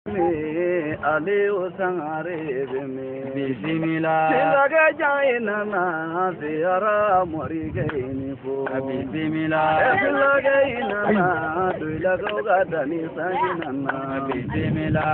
Aliou Sangare beme bisimila Silage jaye nana ziyara morige ni fo bisimila Silage nana duila goga dani sangi nana bisimila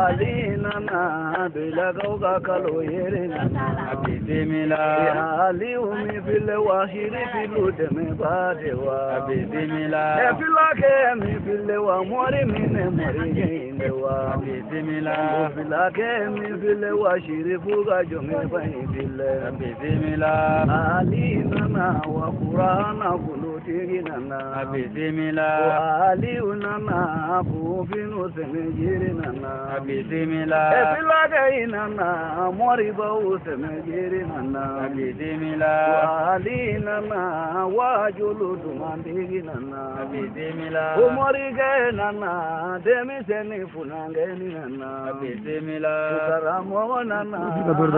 Ali nana duila goga kalo yere nana bisimila Aliou mi file wahiri filu deme badewa bisimila Silage mi file wa mori mine morige indewa bisimila Filake mi file wa shirifu ga jonge bai file bisimila Ali nana wa Qur'ana kulutigi nana bisimila wa Ali nana kufinu semejiri nana bisimila Filake nana moriba semejiri nana bisimila wa Ali nana wa julu dumandigi nana bisimila Umorige nana demiseni funangeni nana bisimila Karamo nana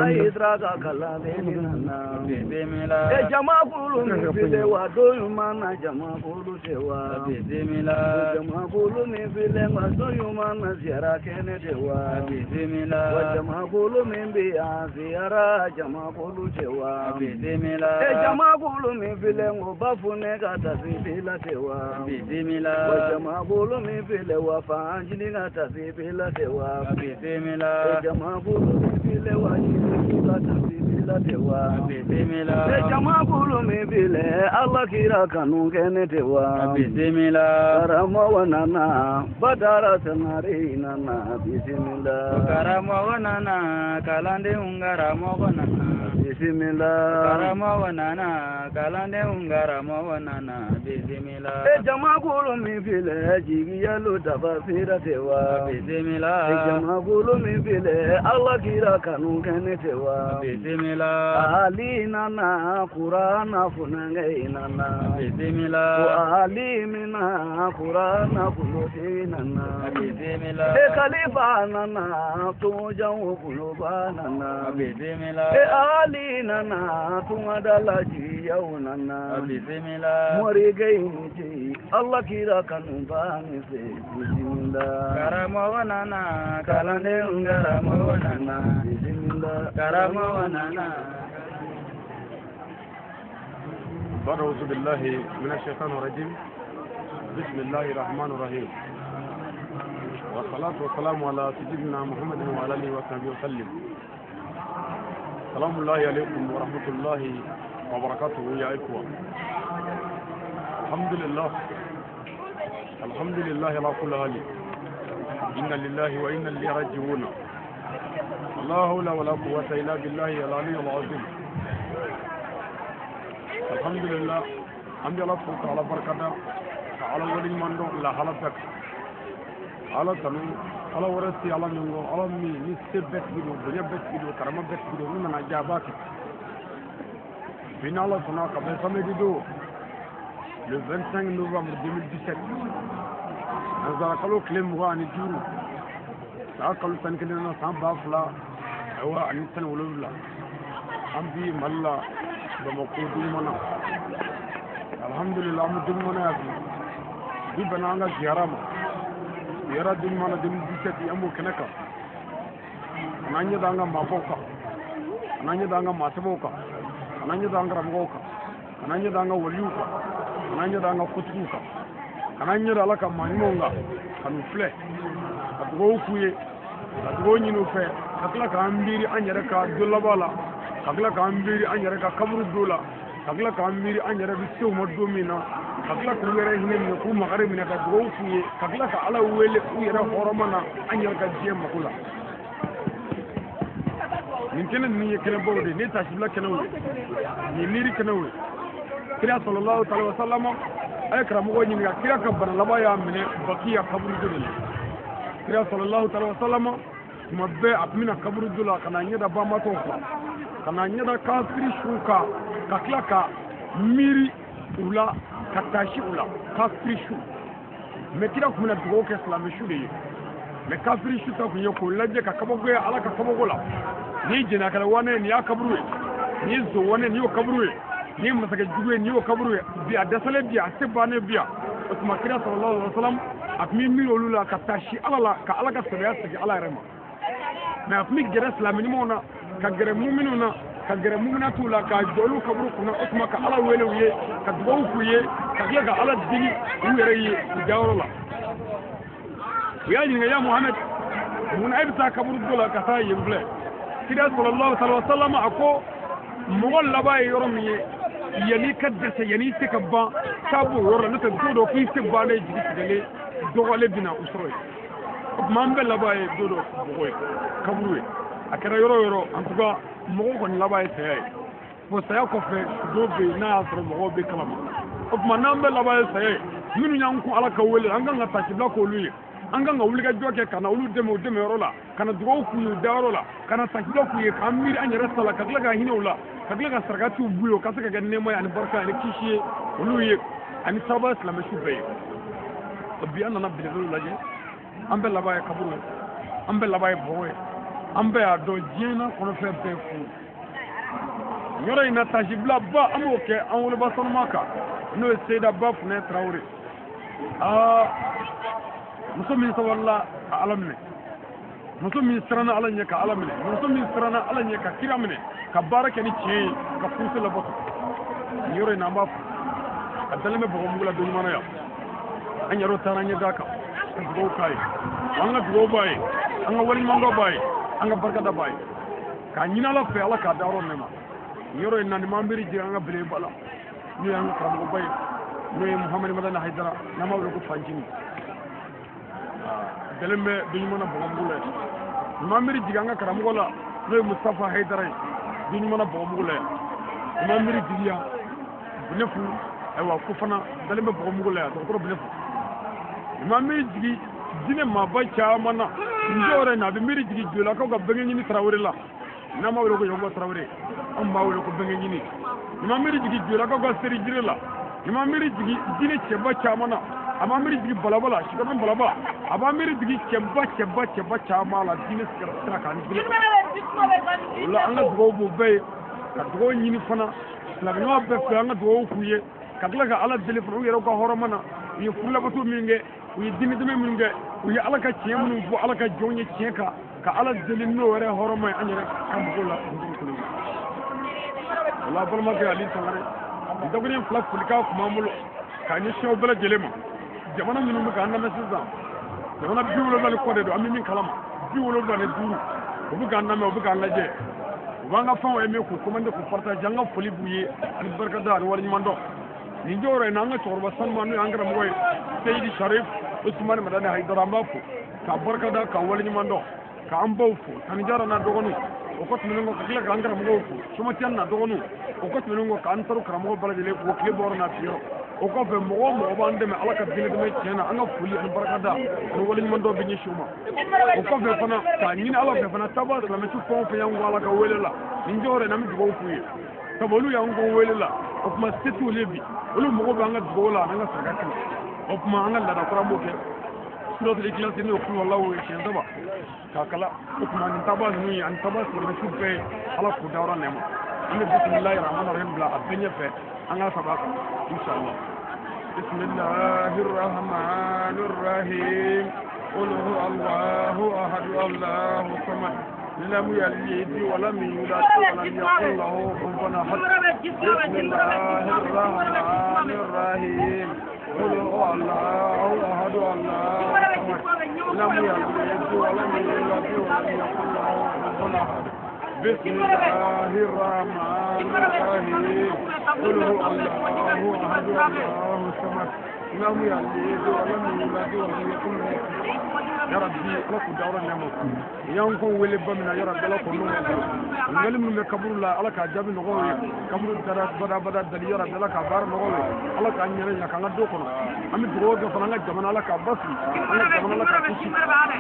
Idraga kaladeni nana bisimila E jamakulu mi file wa doyumana jamakulu tewa bisimila Jamakulu mi file wa doyumana ziara kene tewa bisimila Wa jamakulu mi biya ziara jamakulu tewa bisimila E jamakulu mi file ngobafune kata sibila tewa bisimila Wa jamakulu mi file wa fanjini kata sibila tewa bisimila Jamakulu mi file wa shirifu kata sibila tewa bisimila Jamakulu mi file Allah kira kanu kene tewa bisimila Karamo nana badara sanare nana bisimila Karamo nana kalande ungaramo nana bisimila Karamo nana kalande ungaramo nana bisimila Jamakulu mi file jigiyalu tabasira tewa bisimila Jamakulu mi file Allah kira kanu kene tewa bisimila Ali nana Qur'ana funange nana bisimila Ali mina Qur'ana kuloti nana bisimila Khalifa nana tujaw kuluba nana bisimila Ali nana tumadala jiyaw nana bisimila Morige inji Allah kira kanu bani se bisimila Karamo nana kalande ungaramo nana bisimila Karamo nana أعوذ بالله من الشيطان الرجيم. بسم الله الرحمن الرحيم، والصلاة والسلام على سيدنا محمد وعلى آله وصحبه وسلم. سلام الله عليكم ورحمة الله وبركاته يا إخوة. الحمد لله، الحمد لله على كل حال. إنا لله وإنا إليه راجعون. لا حول ولا قوة إلا بالله العلي العظيم. الحمد لله، الحمد لله فوق على بركة على ولي مندو لا حالتك على تنو على ورثي على نيو على مي نسبت بيدو بنيا بت بيدو كرامة بت بيدو من نجابات بين الله سنا قبل samedi do le 25 novembre 2017 نزار كلو كلم واني جورو ساكلو تنكلنا سام بافلا أو أنتن ولولا أمبي ملا Bamako dumana alhamdulillah mu dumana bi bi bananga ziyara ma ziyara dumana 2017 ambo kenaka ananya danga maboka ananya danga masaboka ananya danga ramgoka ananya danga waliyuka ananya danga kutuka ananya alaka manimonga kanu fle adugo kuye adugo nyinu fe akla ka ambiri anyere ka dolabala kakla ka ambiri an yɛrɛ ka kaburu do la kakla ka ambiri an yɛrɛ bɛ se u ma don min na kakla k'u yɛrɛ hinɛ minɛ k'u makari minɛ ka dugawu k'u ye kakla ka ala wele u yɛrɛ hɔrɔma na an yɛrɛ ka diɲɛ mako la. Nin kɛnɛ ninnu ye kɛnɛbaw de ye, nin ye tasibila kɛnɛw ye, nin ye miiri kɛnɛw ye. Kira sallallahu alaihi wa sallam a ye karamɔgɔ ɲininka kira ka bana laban y'a minɛ bakiya kaburu do de la. Kira sallallahu alaihi wa sallam tuma bɛɛ a tun bɛna kaburu do la ka na ɲɛda banbatɔw kan ka na ɲɛda kafiri suw kan ka tila ka miiri u la ka taasi u la kafiri su. Mɛ kira tun bɛna dugawu kɛ silamɛ su de ye, mɛ kafiri su ta tun ye k'o lajɛ ka kabakoya ala ka kabako la. Ni jɛnɛkɛla wane ye nin y'a kaburu ye, ni ye zon wane nin y'o kaburu ye, ni ye masakɛ jugu ye nin y'o kaburu ye, bi a dɛsɛlen bi a se bannen bi yan. O tuma kira sallallahu alaihi wa sallam A tun bɛ miiri olu la ka taa si Ala la, ka Ala ka sɛbɛya segin Ala yɛrɛ ma. Mais a tun bɛ gɛrɛ silamɛ ɲumanw na, ka gɛrɛ muminw na, ka gɛrɛ muminatiw la, ka jɔ olu kaburu kunna, o tuma ka Ala wele u ye, ka dugawu k'u ye, ka tila ka Ala deli u yɛrɛ ye u dayɔrɔ la. U y'a ɲininka, ya Muhamɛd, munna e bɛ taa kaburu dɔ la ka taa yen filɛ? Kira sallallahu alaihi wa sallam a ko mɔgɔ laban ye yɔrɔ min ye, yanni ka dɛsɛ, yanni i se ka ban, taa b'o yɔrɔ la, n'o tɛ don dɔ k'i se bannen jigi tigɛlen dɔgɔlen bɛna u sɔrɔ yen. O tuma an bɛɛ laban ye don dɔ bɔgɔ ye, kaburu ye. A kɛra yɔrɔ o yɔrɔ, en tout cas mɔgɔ kɔni laban ye saya ye. Bon, saya kɔfɛ dɔw bɛ yen n'a y'a sɔrɔ mɔgɔw bɛ kalama. O tuma n'an bɛɛ laban ye saya ye, minnu y'an kun Ala ka wele, an kan ka tasibila k'olu ye, an kan ka wulikajɔ kɛ ka na olu dɛmɛ u dɛmɛyɔrɔ la, ka na dugawu k'u ye u dayɔrɔ la, ka na tasibila k'u ye, k'an miiri an yɛrɛ ta la, ka tila ka hinɛ u la, ka tila ka sarakatiw b'u ye, o ka se ka kɛ nɛɛma ye ani barika ani kisi ye olu ye ani taaba silamɛsu bɛɛ ye. Bi an nana belebelew lajɛ, an bɛɛ laban ye kaburu ye, an bɛɛ laban ye bɔgɔ ye, an bɛɛ y'a dɔn diɲɛ na kɔnɔfɛn bɛɛ fu. Yɔrɔ in na tasibila ba an b'o kɛ an woloba sanuma kan, n'o ye Seyida Ba Funɛ Tarawele. Aa, muso min sabalila ka Ala minɛ, muso min siranna Ala ɲɛ ka Ala minɛ, muso min siranna Ala ɲɛ ka kira minɛ, ka baara kɛ ni tiɲɛ ye, ka furuso labato. Nin yɔrɔ in na an b'a fɔ a dalen bɛ bɔgɔmugu la don ɲuman na yan. An yɛrɛw taara ɲɛ d'a kan ka dugawu k'a ye, an ka dugawu b'a ye, an ka waleɲumandɔn b'a ye, an ka barikada b'a ye, k'a ɲini Ala fɛ Ala k'a da yɔrɔ nɛma. Nin yɔrɔ in na nin m'an miiri jigin an ka belebeleba la, n'o y'an ka karamɔgɔba ye, n'o ye Muhamadu Madani Hayidara, n'an b'a wele ko Fanjini. Dalen bɛ don ɲuman na bɔgɔmugu la yan. Nin m'an miiri jigin an ka karamɔgɔ la, n'o ye Mustafa Hayidara ye, don ɲuman na bɔgɔmugu la yan. Nin m'an miiri jigin yan Binefu, ayiwa ko fana dalen bɛ bɔgɔmugu la yan, dɔgɔtɔrɔ Binefu. Nin m'an miiri jigin diinɛ maaba caman na. Nin jɔyɔrɔ in na a bɛ miiri jigin Jolakaw ka Bɛnkɛɲini Tarawele la, n'an b'a wele ko Yakuba Tarawele, anw b'a wele ko Bɛnkɛɲini. Nin m'an miiri jigin Jolakaw ka Seri Jire la. Nin m'an miiri jigin diinɛ cɛba caman na. A b'an miiri jigin Balaba la, Sikɔrɔni Balaba. A b'an miiri jigin cɛba cɛba cɛba caman la diinɛ sira kan. O la an ka dugawu b'o bɛɛ ye, ka dugawu ɲini fana silamɛɲɔgɔn bɛɛ fɛ, an ka dugawu k'u ye, ka tila ka Ala deli fana u yɛrɛw ka hɔrɔma na. U ye furulabato min kɛ, u ye diinɛ dɛmɛ minnu kɛ, u ye Ala ka tiɲɛ minnu fɔ, Ala ka jɔnw ye tiɲɛ kan, ka Ala deli n'o yɛrɛ hɔrɔma ye an yɛrɛ ka mɔgɔw la. O la balimakɛ Ali Sangare, nin dakuruɲɛ fila folikan tun b'an bolo k'a ɲɛsin aw bɛɛ lajɛlen ma. Jamana minnu bɛ k'an lamɛn sisan, jamana 70 ni kɔ de don, an bɛ min kalama 75, u bɛ k'an lamɛn, u bɛ k'an lajɛ, u b'an ka fɛnw aimer, k'u commenter, k'u partager. An ka foli b'u ye ani barikada ani waleɲumandɔn. Nin jɔyɔrɔ in na an ka cɛkɔrɔba sanuma, n'o y'an karamɔgɔ ye Seyidi Sharif Usumani Madani Hayidara, an b'a fo k'a barikada k'a waleɲumandɔn, k'an baw fo, Tani Jara n'a dɔgɔninw, o kɔ tɛmɛnen kɔ ka tila k'an karamɔgɔw fo, Somatiyan n'a dɔgɔninw, o kɔ tɛmɛnen kɔ k'an taru karamɔgɔ bɛɛ lajɛlen fo tile bɔyɔrɔ n'a biyɔrɔ. O kɔfɛ mɔgɔ o mɔgɔ b'an dɛmɛ Ala ka diinɛ dɛmɛ tiɲɛ na, an ka foli ani barikada ani waleɲumandɔn bɛ ɲɛsin u ma. O kɔfɛ fana k'a ɲini Ala fɛ fana, taaba silamɛsu fɛn o fɛn y'an kɔ Ala ka wele la, nin jɔyɔrɔ in na an bɛ dugawu k'u ye, sabu olu y'an kɔ wele la. O tuma se t'olu ye bi, olu mago bɛ an ka dugawu la an'an ka saraka kɛnɛ. O tuma an ka laada kura an b'o kɛ, suratul Ikhlas n'o ye kuluwalaw ye siɲɛ 3 k'a kala. O tuma nin taaba ninnu ye ani taaba silamɛsu bɛɛ ye, Ala k'u dayɔrɔ nɛɛma. An bɛ bisimilahi rahmani rahim bila a bɛɛ ɲɛfɛ, an ka saba kan inshallah. Bisimilahi rahmani rahim. Qul huwa Allahu ahad, Allahu samad, lam yalid wa lam yulad wa lam yakul lahu kufuwan ahad. Bismillahi rahmani rahim. Qul huwa Allahu ahad, Allahu samad, lam yalid wa lam yulad wa lam yakul lahu kufuwan ahad. Bismillahi rahmani rahim. Qul huwa Allahu ahad, Allahu samad, lam yalid wa lam yulad wa lam yakul lahu. Ya Rabbi, Ala k'u dayɔrɔ nɛɛma. Y'an ko wele ba min na, ya Rabbi, Ala k'o nɔgɔya bolo. Ɲininkali minnu bɛ kaburu la, Ala k'a jaabi nɔgɔyaw ye. Kaburu dara bada bada dali, ya Rabbi, Ala k'a baara nɔgɔyaw ye. Ala k'an ɲɛnɛ ɲa k'an ka du kɔnɔ. An bɛ dugawu kɛ fana an ka jamana, Ala k'a basigi, an ka jamana Ala k'a kisi.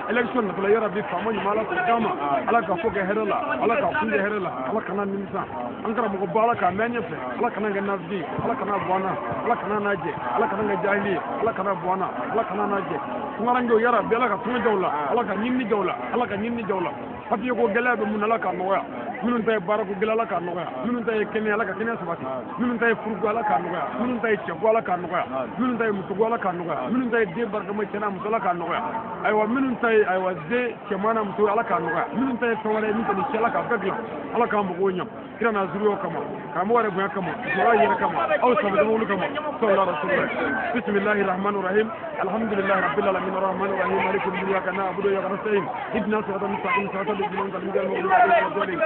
Élection natɔla, ya Rabbi, faama ɲuman Ala k'o d'an ma. Ala k'a ko kɛ hɛrɛ la, Ala k'a kun kɛ hɛrɛ la, Ala kana nimisa. An karamɔgɔba, Ala k'a mɛn ɲɛfɛ, Ala kana kɛ nafigi, Ala kana bɔ an na, Ala kana n'a jɛ, Ala kana kɛ jahili ye, Ala kana bɔ an na, Ala kana n'a jɛ. Tunkarankew, ya Rabbi, Ala ka tunga jaw la, Ala ka ɲinini jaw la, Ala ka ɲinini jaw la. Papiye ko gɛlɛya bɛ mun na, Ala k'a nɔgɔya. Minnu ta ye baarako gɛlɛya, Ala k'a nɔgɔya. Minnu ta ye kɛnɛya, Ala ka kɛnɛya sabati. Minnu ta ye furuko, Ala k'a nɔgɔya. Minnu ta ye cɛko, Ala k'a nɔgɔya. Minnu ta ye musoko, Ala k'a nɔgɔya. Minnu ta ye den barikama, cɛ n'a muso, Ala k'a nɔgɔya. Ayiwa, minnu ta ye, ayiwa, den cɛman n'a muso, Ala k'a nɔgɔya. Minnu ta ye fɛn wɛrɛ ye min tɛ nin si, Ala k'a bɛɛ dilan. Ala k'an mago ɲɛ kira n'a zuriyaw kama, karamɔgɔ yɛrɛ bonya kama, jɔra yɛrɛ kama, aw sabajamawulu kama, sallallahu rasulillah. Bismillahi rahmani rahim. Alhamdulillahi rabbil alamin, arrahmani rahim, maliki yawmiddin, iyyaka na'budu wa iyyaka nasta'in, ihdina siratal mustaqim, siratal ladzina an'amta alaihim ghayril maghdubi alaihim waladdallin.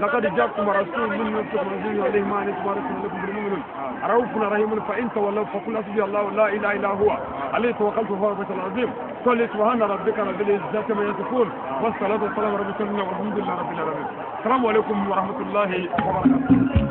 Laqad ja'akum rasulun min anfusikum azizun alayhi ma anittum harisun alaykum bil mu'minin raufun rahimun, fa in tawallaw faqul hasbi Allah la ilaha illa huwa alayhi tawakkaltu wa huwa rabbul azim. Salli subhana rabbika rabbil izzati amma yasifun, wassalatu wassalamu ala mursalin, walhamdulillahi rabbil alamin. Assalamu alaikum wa rahmatullahi wa barakatuh.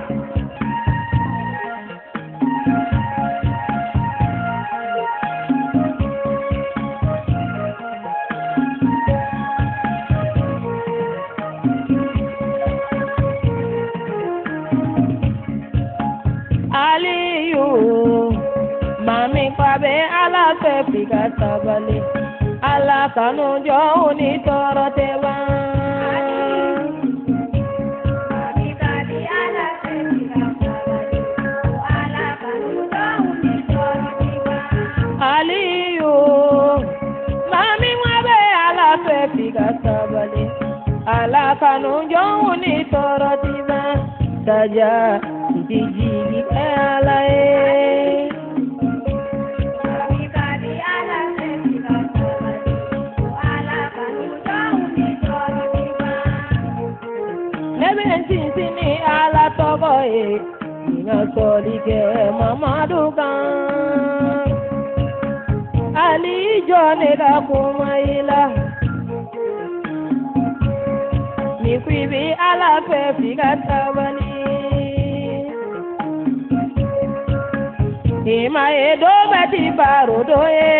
Aliyu, mami pa bɛ Ala fɛ f'i ka sabali, Ala kanu jɔnw ni tɔɔrɔ tɛ ban. Aliyu, mami wa bɛ Ala fɛ f'i ka sabali, Ala kanu jɔnw ni tɔɔrɔ tɛ ban. Taja i ti jigi kɛ Ala ye. Ne bɛ n sinsin ni Ala tɔgɔ ye, n ka sɔli kɛ Mamadu kan. Ali jɔ ne ka kuma i la. Ni ko i bɛ Ala fɛ f'i ka sabali. I ma ye don bɛɛ ti baro don ye,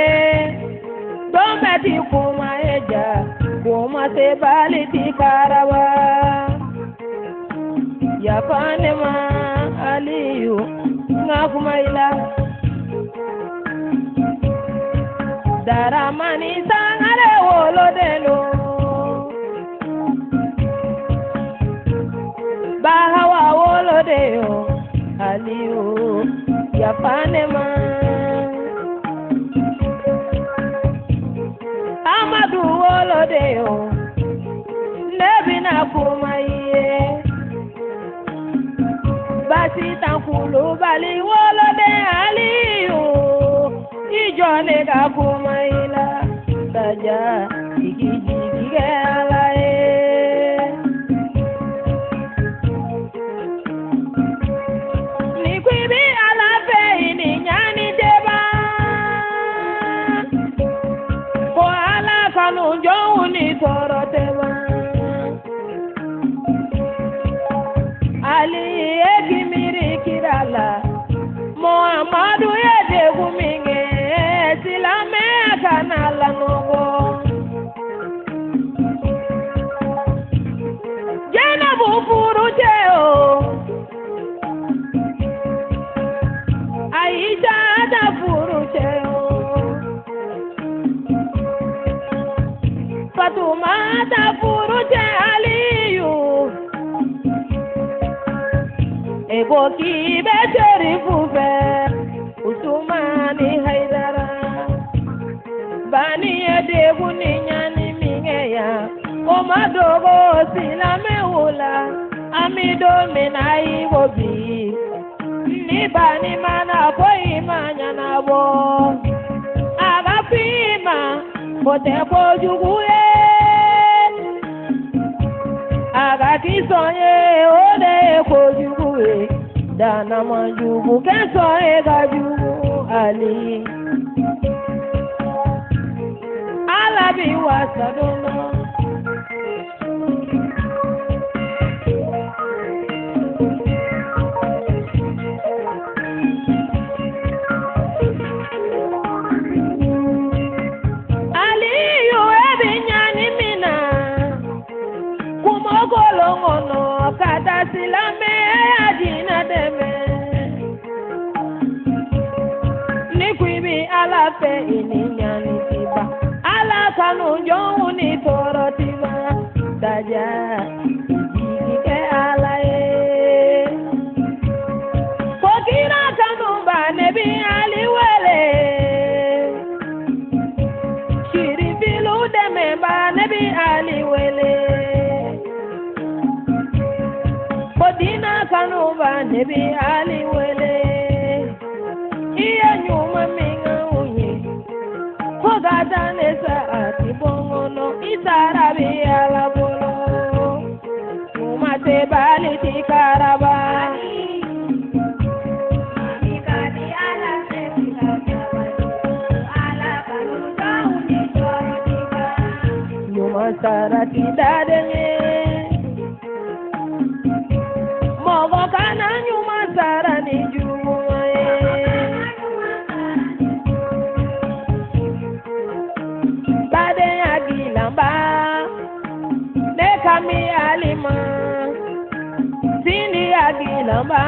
don bɛɛ ti kuma ye ja, kuma sebali ti karawa. Yafa ne ma Aliyu, n ka kuma i la. Daramani Sangare woloden don. Bahawa woloden o, Aliyu, yafa ne ma. Amadu woloden o, ne bɛna kuma i ye. Basitan Kulubali woloden Aliyu, i jɔ ne ka kuma i la. Taja i k'i jigi kɛ Ala ye. Ni ko i bɛ Ala fɛ i ni ɲani tɛ ban. Ko Ala kanu jɔnw ni tɔɔrɔ tɛ ban. Ali ye k'i miiri kira la, Muhamadu ye degun min kɛ, silamɛya kana lanɔgɔ. Jɛnɛbu furu cɛ o, Ayisa ta furu cɛ o, Fatuma ta furu cɛ Aliyu. E ko k'i bɛ Serifu fɛ, Usumani Hayidara. Bani ye degun ni ɲani min kɛ yan, o ma dogo silamɛw la. An bɛ don min na i ko bi, ni bani mana foyi ma ɲɛnabɔ, a ka f'i ma o tɛ kojugu ye. A ka k'i sɔn ye, o de ye kojugu ye. Danama jugu kɛ sɔn ye ka jugu Ali. Ala bi wasa don dɔ. Aliyu e bɛ ɲani min na, kungokolon kɔnɔ ka taa silamɛya diinɛ dɛmɛ. Ni ko i bɛ Ala fɛ i ni ɲani ti ban. Ala kanu jɔnw ni tɔɔrɔ ti ban. Taja i jigi kɛ bi Ali wele. I ye ɲuman min k'anw ye, fo ka taa ne sa a ti bɔ n kɔnɔ, i sara bi Ala bolo. Ɲuman tɛ bali ti karaba. Ɲuman sara ti daden ye. Mɔgɔ kana ɲuman sara ni juguman ye. Badenya dilanba, ne ka mi Ali ma. Sindi ya dilanba,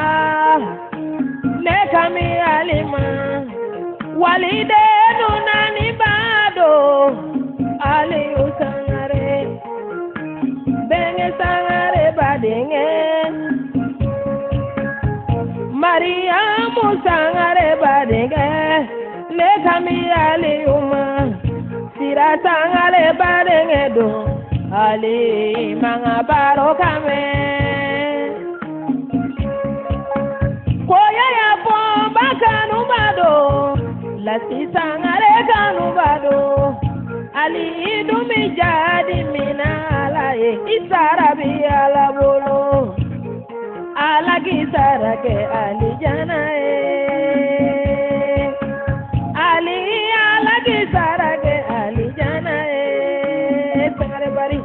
ne ka mi Ali ma. Walidenu nani bado, Aliyu Sangare. Benge Sangare badenge. Mariamu Sangare badenge. Ne ka mi Aliyu ma. Sira Sangare badenge do. Ali manga baro kame. Koya ya bomba kanu bado. Lasi Sangare kanu bado. Ali idumi jadi mina ala ye. Isara bi ala bolo. Ala ki sara ke Ali jana ye. Ali ala ki sara ke Ali jana ye. Sangare bari.